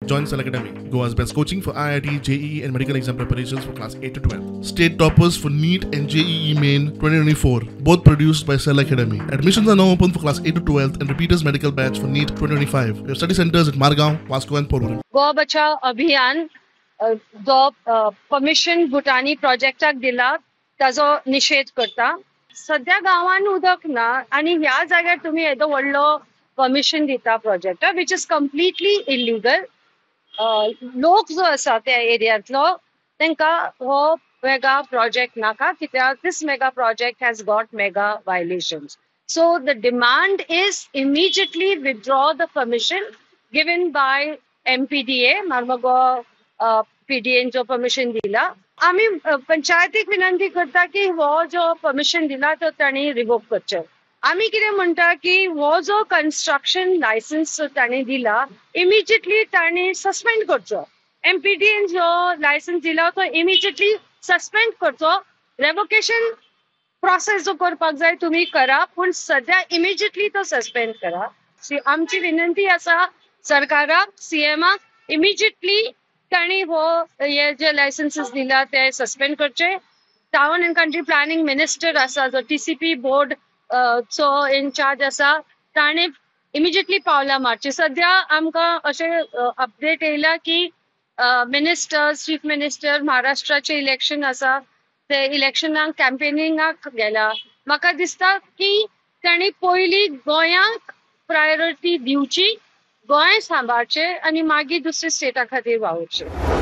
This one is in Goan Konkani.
Join Cell Academy, Goa's best coaching for IIT, JEE and medical exam preparations for class 8 to 12. State toppers for NEET and JEE Main 2024, both produced by Cell Academy. Admissions are now open for class 8 to 12 and repeaters medical batch for NEET 2025. We have study centers at Margao, Vasco and Porvorim. Goa Bachao Abhiyan जो परमिशन भुटानी प्रोजेक्टाक दिला ताजो निशेध करता. सध्या गांवान उदक ना आनी ह्या जाग्यार तुमी येदो व्हडलो परमिशन दिता प्रोजेक्टाक, which is completely illegal. लोक जो आसा त्या एरियांतलो तांकां हो मेगा प्रोजेक्ट नाका, कित्याक this mega project has got mega violations. So the demand is immediately withdraw the permission given by MPDA, Marmagoa PDA जो परमिशन दिला. आमी पंचायतीक विनंती करता की हो जो परमिशन दिला तो तांणी रिवोक करचें. आमी कितें म्हणटा की हो जो कन्स्ट्रक्शन लायसन्स तांणी दिला इमिजिएटली तांणी सस्पेंड करचो. एमपीडीएन जो लायसन्स दिला तो इमिजिएटली सस्पेंड करचो. रेवोकेशन प्रोसेस जो करपाक जाय तुमी करा, पूण सद्या इमिजिएटली तो सस्पेंड करा. आमची विनंती आसा सरकाराक, सीएमाक, इमिजिएटली तांणी हो हे जे लायसन्सीस दिला ते सस्पेंड करचे. Town and country planning minister आसा जो टीसीपी बोर्ड चो इनचार्ज आसा ताणें इमिजिएटली पावलां मारची. सद्या आमकां अशें अपडेट येयला की मिनिस्टर, चीफ मिनिस्टर महाराष्ट्राचें इलेक्शन आसा, ते इलेक्शनाक कॅम्पेनिंगाक गेला. म्हाका दिसता की तांणी पयलीं गोंयांक प्रायोरिटी दिवची, गोंय सांबाळचें आनी मागीर दुसऱ्या स्टेटा खातीर वावुरचें.